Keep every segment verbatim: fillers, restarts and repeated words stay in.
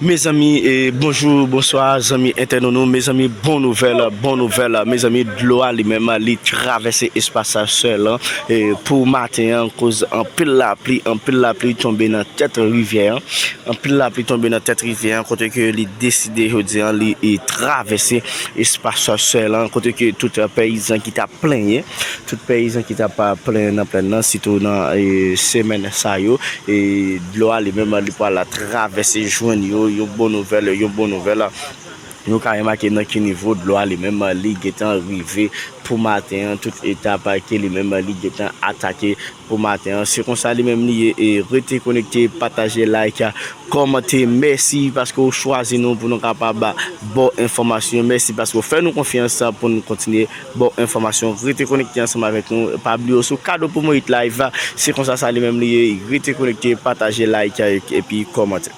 Mezanmi, e, bonjou, bonswa, zanmi entènot nou. Mezanmi, bon nouvèl, bon nouvèl. Mezanmi, dlo a li menm, li travèse espas Sèl lan. E, pou maten an, koz anpil lapli, anpil lapli tonbe nan tèt rivyè an. Anpil lapli tonbe nan tèt rivyè an, kote ke li deside jodi an, li, e, travèse espas Sèl lan, kote ke tout peyizan ki t ap plenyen, tout peyizan ki t ap plenyen nan plèn nan, sitou nan, e, semèn sa yo, e, dlo a li menm, li pral travèse jwenn yo, yon bon nouvèl, yon bon nouvèl. Nou ka remake nan ki nivo dlo a li menm, li gentan rive pou maten an, tout etap ke li menm, li gentan atake pou maten an. Se konsa li menm li ye, e rete konekte, pataje, like, kòmante. Mèsi paske w chwazi nou pou nou kapab ba w enfòmasyon. Mèsi paske w fè nou konfyans pou nou kontinye ba w enfòmasyon. Rete konekte ansanm avèk nou. Pa bliye w sou Kado Pwomoyit Live. Se konsa sa li menm li ye. Rete konekte, pataje, like, epi kòmante.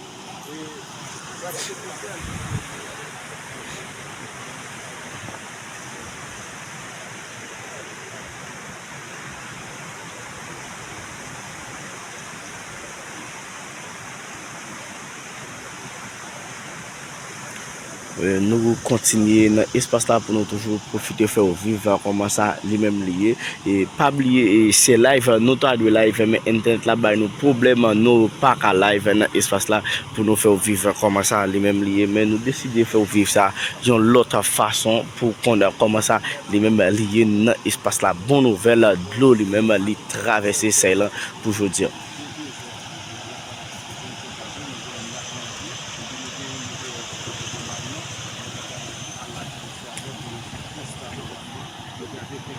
E, nou kontinye nan espas la pou nou toujou pwofite fè w viv kòman sa li menm li ye. E pa bliye, e, se live, nou ta dwe live, men entènèt la bay nou pwoblèm, nou pa ka live nan espas la pou nou fè w viv kòman sa li menm li ye. Men nou deside fè w viv sa yon lòt fason pou w konn kòman sa li menm li ye nan espas la. Bon nouvèl, dlo li menm li travèse Sèl lan pou jodi an.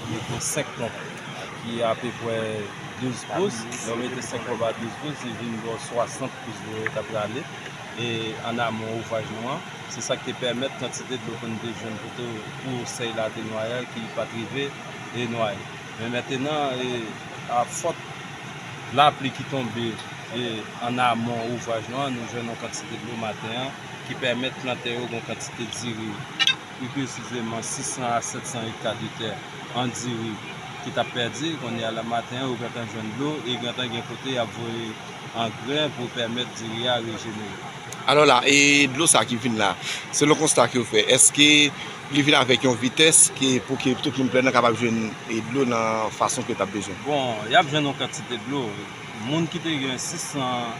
Mete senk ponp ki apeprè douz pous. Lè w mete senk ponp a douz pous, li vin ba w swasant pous dlo yo k ap rale. E ann amon ouvraj nou an, se sa k te pèmèt kantite dlo ke n te jwenn pou, pou Sèl la te nwaye a ki pa t rive e nwaye. Men mentenan, e, a fòt lapli ki tonbe, e, ann amon ouvraj nou an, nou jwenn yon kantite dlo maten an ki pèmèt plantè yo gen yon kantite diri, pi presizeman sis san a sèt san ekta de tè an diri ki t ap pèdi. Kounye a la maten an, yo gentan jwenn dlo e gentan gen kote y ap voye angren pou pèmèt diri a rejenere. Alò la, e dlo sa ki vin la, selon konsta ke w fè, èske li vin avèk yon vitès ke, pou ke tout moun plèn nan kapab jwenn, e, dlo nan fason ke yo t ap bezwen? Bon, y ap jwenn yon kantite dlo. Moun ki te gen sis san,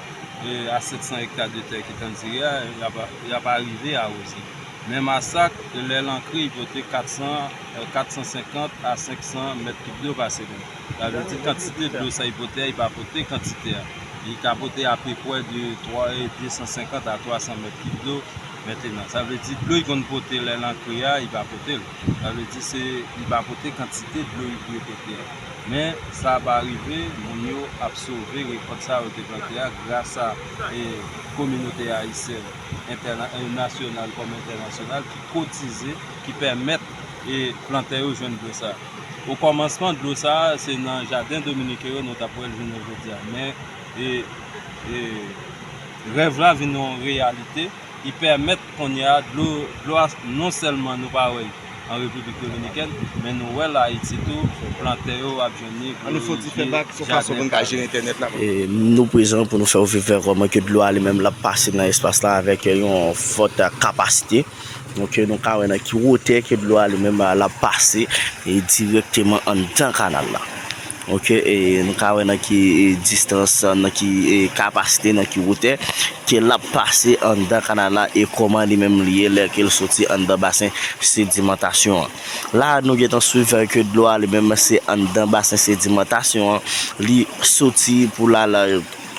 e, a sèt san ekta de tè ki t an diri a, y ap, y ap arive awoze. Men masak, lè l ankre, li pote kat san, e, kat san senkant a senk san mèt kib dlo pa segonn. Sa vle di kantite dlo sa li pote a, li pa pote kantite a. Li ka pote apeprè de twa, e, de san senkant a twa san mèt kib dlo mentenan. Sa vle di dlo li konn pote lè l ankre a, li pa pote l. Sa vle di se, li pa pote kantite dlo li dwe pote a. Men sa pa rive, moun yo ap sove rekòt sa yo te plante a gras a, e, kominote ayisyèn entèna-, e, nasyonal kòm entènasyonal ki kotize, ki pèmèt, e, plantè yo jwenn dlo sa. Okòmansman, dlo sa a, se nan jaden dominiken yo nou t ap wè l jounen jodi a. Men, e, e, rèv la vin yon reyalite. Li pèmèt kounye a dlo, dlo a non sèlman nou pa wè l an Repiblik Dominikèn, men nou wè l Ayiti tou, plantè yo ap jwenn li pou irige jaden pa yo. E nou prezan pou nou fè w viv kòman ke dlo a li menm l ap pase nan espas la avèk yon fòt kapasite. Donk, nou ka wè nan ki wotè ke dlo a li menm l ap pase, e dirèkteman anndan kanal la. Oke, e nou ka wè nan ki, e, distans, nan ki, e, kapasite, nan ki wotè ke l ap pase anndan kanal la e kòman li menm li ye lè ke l soti anndan basen sedimantasyon an. La, nou gentan swiv ke dlo a li menm se anndan basen sedimantasyon an, li soti pou l al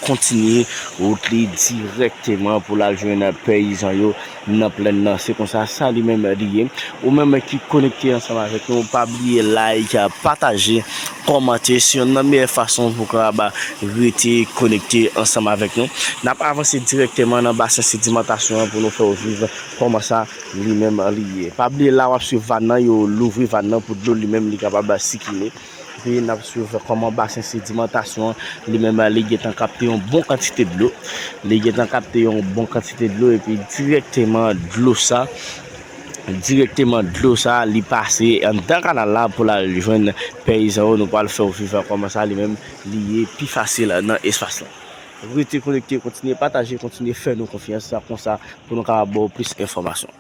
kontinye wout li dirèkteman pou l al jwenn peyizan yo nan plèn nan. Se konsa sa li menm li ye. Ou menm ki konekte ansanm avèk nou, pa bliye like, pataje, kòmante. Se yonn nan meyè fason pou w kapab rete konekte ansanm avèk nou. N ap avanse dirèkteman nan basen sedimantasyon an pou nou fè w viv kòman sa li menm li ye. Pa bliye la w ap swiv vàn nan, yo louvri vàn nan pou dlo li menm li kapab sikile. Epi n ap swiv kòman basen sedimantasyon an, li menm, li gentan kapte yon bon kantite dlo. Li gentan kapte yon bon kantite dlo, epi dirèkteman dlo sa, dirèkteman dlo sa, li pase anndan kanal la pou l al jwenn peyizan yo. Nou pral fè w viv kòman sa li menm, li ye pi fasil nan espas la. Rete konekte, kontinye pataje, kontinye fè nou konfyans, konsa pou nou kapab ba w plis enfòmasyon.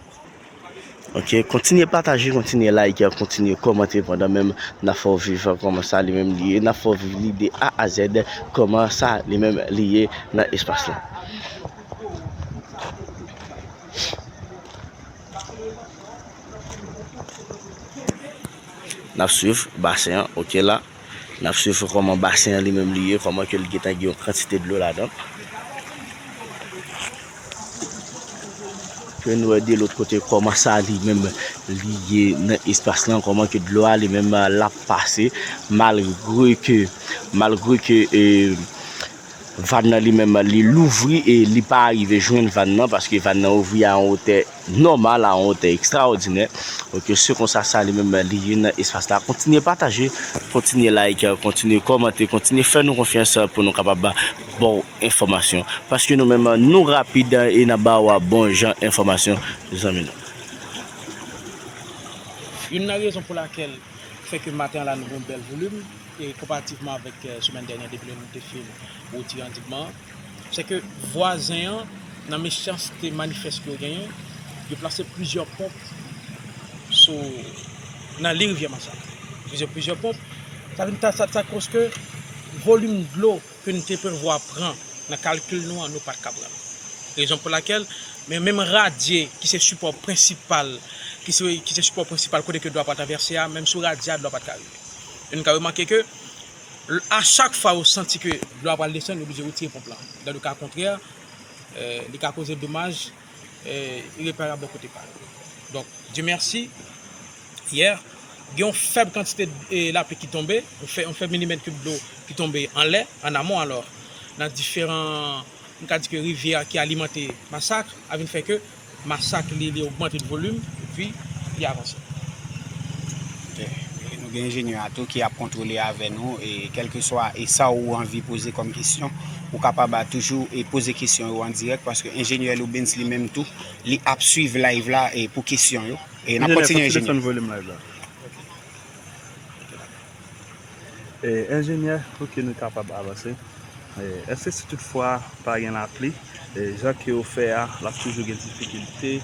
Ok, kontinye pataje, kontinye like, kontinye kòmante pandan menm n ap fè w viv kòman sa li menm li ye, n ap fè w viv li de A a Z, kòman sa li menm li ye nan espas la. N ap swiv basen an, ok la. N ap swiv kòman basen an li menm li ye, kòman ke li gentan gen yon kantite dlo ladan. Ke nou wè de lòt kote kòman sa li menm li ye nan espas lan, kòman ke dlo a li menm l ap pase, malgre ke, malgre ke, e, vàn nan li menm li louvri e li pa rive jwenn vàn nan, paske vàn nan ouvri a yon wotè nòmal, a yon wotè ekstraòdinè. Ok, se konsa sa li menm li ye nan espas la. Kontinye pataje, kontinye like, kontinye kòmante, kontinye fè nou konfyans pou nou kapab ba w enfòmasyon. Paske nou menm, nou rapid e n ap ba w bon jan enfòmasyon, zanmi nou. Youn nan rezon pou lakèl fè ke maten an la nou gen yon bèl volim, e konparativman avèk, eh, semèn dènyè depi lè nou te fin retire andikman an, se ke vwazen an, nan mechanste manifès ke yo genyen, yo plase plizyè ponp sou, nan li rivyè Masak. Plizyè, plizyè ponp, sa vin, sa, sa, sa koz ke volim dlo ke nou te prevwa pran nan kalkil nou an, nou pa t ka pran l. Rezon pou lakèl, men menm radye ki se sipò prensipal, ki se, ki se sipò prensipal kote ke dlo a pral travèse a, menm sou radye a, dlo a pa t ka rive. E nou ka remake ke, l-, a chak fwa yo santi ke dlo a pral desann, yo oblije retire ponp lan. Dans le cas contraire, eh, li ka koze domaj, eh, ireparab bò kote pa yo. Donk, Dye mèsi, yè, gen yon fèb kantite, eh, lapli ki tonbe, yon fè-, yon fèb milimèt kib dlo ki tonbe anlè, an amon alò, nan diferan, m ka di ke rivyè a ki alimante Masak, a vin fè ke Masak li, li ogmante de volim, epi li avanse. Ok. E nou gen enjenyè a tou ki ap kontwole avè nou, e kèlkeswa e sa ou anvi poze kòm kesyon, ou kapab a toujou e poze kesyon yo an dirèk, paske enjenyè Loubens li menm tou, li ap swiv live la e pou kesyon yo. E n ap kontinye, enjenyè. Enjenyè, kontinye desann volim live la. E, enjenyè, pou ke nou kapab avanse, e, èske si toutfwa pa gen lapli, e, jan ke yo fè a, l ap toujou gen difikilte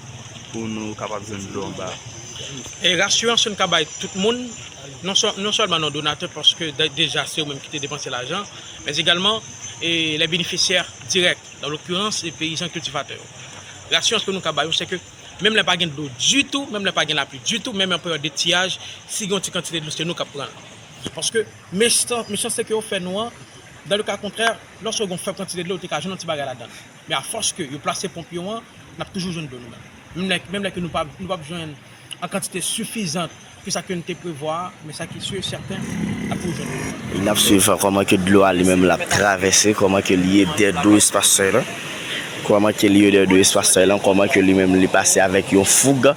pou nou kapab jwenn dlo anba? E rasirans ke n ka bay tout moun, non sèl-, non sèlman nan donatè, paske de-, deja se yo menm ki te depanse lajan, men egalman, e, les bénéficiaires directs, dans l'occurrence, e peyizan kiltivatè yo. Rasirans ke nou ka ba yo, se ke menm lè pa gen dlo ditou, menm lè pa gen lapli ditou, menm an peryòd de tiyaj, si gen yon ti kantite dlo, se nou k ap pran l. Paske mechan-, mechanste ke yo fè nou an, dans le cas contraire, lòske gen yon fèb kantite dlo, ou te ka jwenn yon ti bagay ladan l. Men afòs ke yo plase ponp yo an, n ap toujou jwenn dlo nou menm. Menm lè, menm lè ke nou pa, nou p ap jwenn an kantite sifizan ke sa ke n te prevwa a, men sa ki si e sèten, n ap toujou jwenn dlo. N ap swiv kòman ke dlo a li menm l ap travèse, kòman ke li ye dèyè do espas sèy lan. Kòman ke li ye dèyè do espas sèy lan, kòman ke li menm li pase avèk yon foug.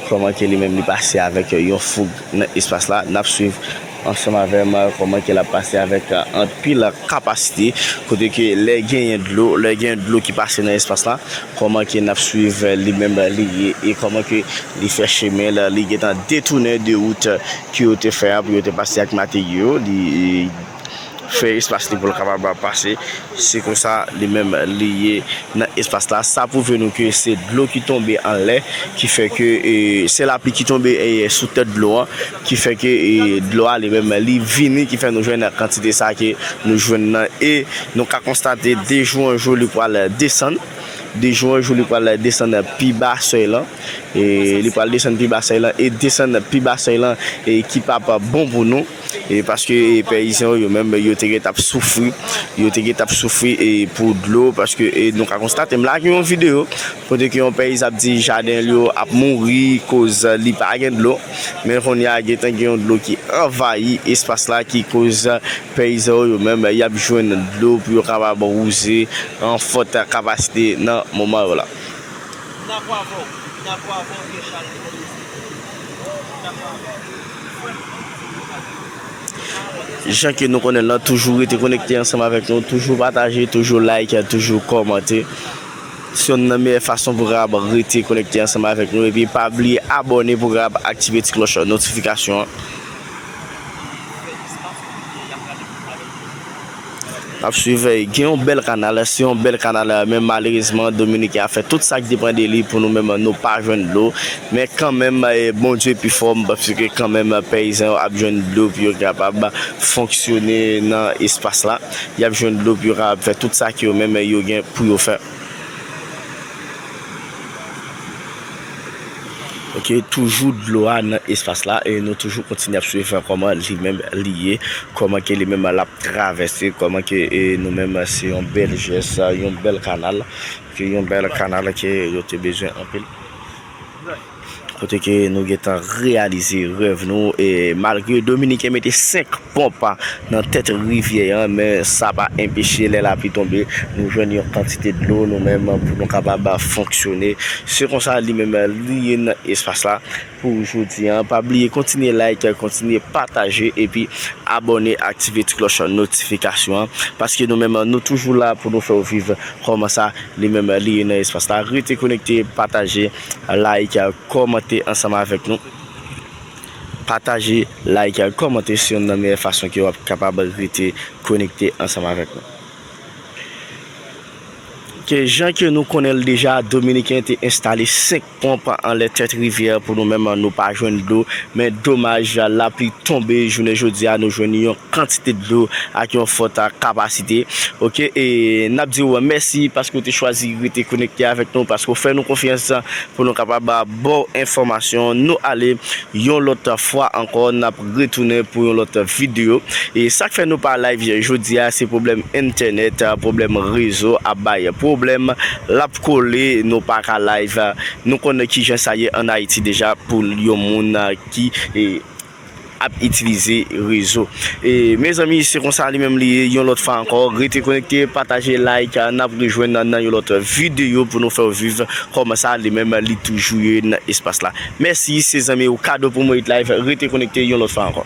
Kòman ke li menm li pase avèk yon foug nan espas la. N ap swiv ansanm avè m kòman ke l ap pase avèk, e, anpil kapasite. Kote ke lè genyen dlo, lè gen dlo ki pase nan espas la, kòman ke n ap swiv li menm li ye e kòman ke li fè chemen l, li gentan detounen de wout ke yo te fè a pou yo te pase ak materyo yo, li fè espas li pou l kapab pase. Se konsa li menm li ye nan espas la. Sa pwouve nou ke se dlo ki tonbe anlè, ki fè ke, e, se lapli ki tonbe, e, sou tèt dlo an, ki fè ke, e, dlo a li menm li vini, ki fè nou jwenn kantite sa ke nou jwenn nan. E nou ka konstate de jou an jou li pral desann. De jou an jou li pral desann pi ba sèy lan. E li pral desann pi ba sèy lan. E desann pi ba sèy lan, e ki p ap bon pou nou. E paske, e, peyizan yo, yo menm, yo te gentan ap soufri. Yo te gentan ap soufri, e, pou dlo, paske, e, nou ka konstate, m lage yon videyo kote ke yon peyizan ap di jaden li yo ap mouri koz li pa gen dlo. Men kounye a, gentan gen yon dlo ki anvayi espas la, ki koz peyizan yo, yo menm, y ap jwenn dlo pou yo kapab wouze an fòt kapasite nan moman yo la. N ap avè w, n ap avè w, Richard. Jan ke nou konnen l lan, toujou rete konekte ansanm avèk nou, toujou pataje, toujou like, toujou kòmante. Se youn nan meyè fason pou w kapab rete konekte ansanm avèk nou, epi pa bliye abòne pou w kapab aktive ti klòch notifikasyon an. Ap swiv, eh, gen yon bèl kanal, se yon bèl kanal, eh, men malerezman, Dominiken ap fè tout sa k depann de li pou nou menm, nou pa jwenn dlo. Men kanmenm, eh, Bondye pi fò, m panse ke kanmenm, eh, peyizan yo ap jwenn dlo pou yo kapab fonksyone nan espas la. Y ap jwenn dlo pou yo kapab fè tout sa ke yo menm, eh, yo gen pou yo fè. Ok, toujou dlo a nan espas la, e nou toujou kontinye ap swiv kòman li menm li ye, kòman ke li menm l ap travèse, kòman ke, e, nou menm se yon bèl jès, yon bèl kanal, ke yon bèl kanal ke yo te bezwen anpil. Kote ke nou gentan reyalize rèv nou, e malgre Dominiken mete senk ponp nan tèt rivyè an, men sa pa enpeche lè lapli tonbe, nou jwenn yon kantite dlo nou menm pou nou kapab fonksyone. Se konsa li menm li ye nan espas la pou jodi an. Pa bliye kontinye like, kontinye pataje epi abòne, aktive ti klòch notifikasyon an, paske nou menm nou toujou la pou nou fè w viv kòman sa li menm li ye nan espas la. Rete konekte, pataje, like, kòmante ansanm avèk nou. Pataje, like, kòmante se youn nan meyè fason ke w ap kapab rete konekte ansanm avèk nou. Ke jan ke nou konnen l deja, Dominiken te enstale senk ponp anlè tèt rivyè pou nou menm nou pa jwenn dlo. Men domaj, lapli tonbe jounen jodi a, nou jwenn yon kantite dlo ak yon fòt kapasite. Ok, e n ap di w mèsi paske w te chwazi rete konekte avèk nou, paske w fè nou konfyans pou nou kapab ba w enfòmasyon. Nou ale yon lòt fwa ankò, n ap retounen pou yon lòt videyo. E sa k fè nou pa live jodi a, se pwoblèm entènèt, pwoblèm rezo ap bay pwoblèm, l ap kole, nou pa ka live. Nou konnen kijan sa ye ann Ayiti deja pou yon moun ki, e, ap itilize rezo. E, mezanmi, se konsa li menm li ye, yon lòt fwa ankò. Rete konekte, pataje, like, n ap rejwenn nan, nan yon lòt videyo pou nou fè w viv kòman sa li menm li toujou ye nan espas la. Mèsi, se zanmi w Kado pou Moïse Live. Rete konekte yon lòt fwa ankò.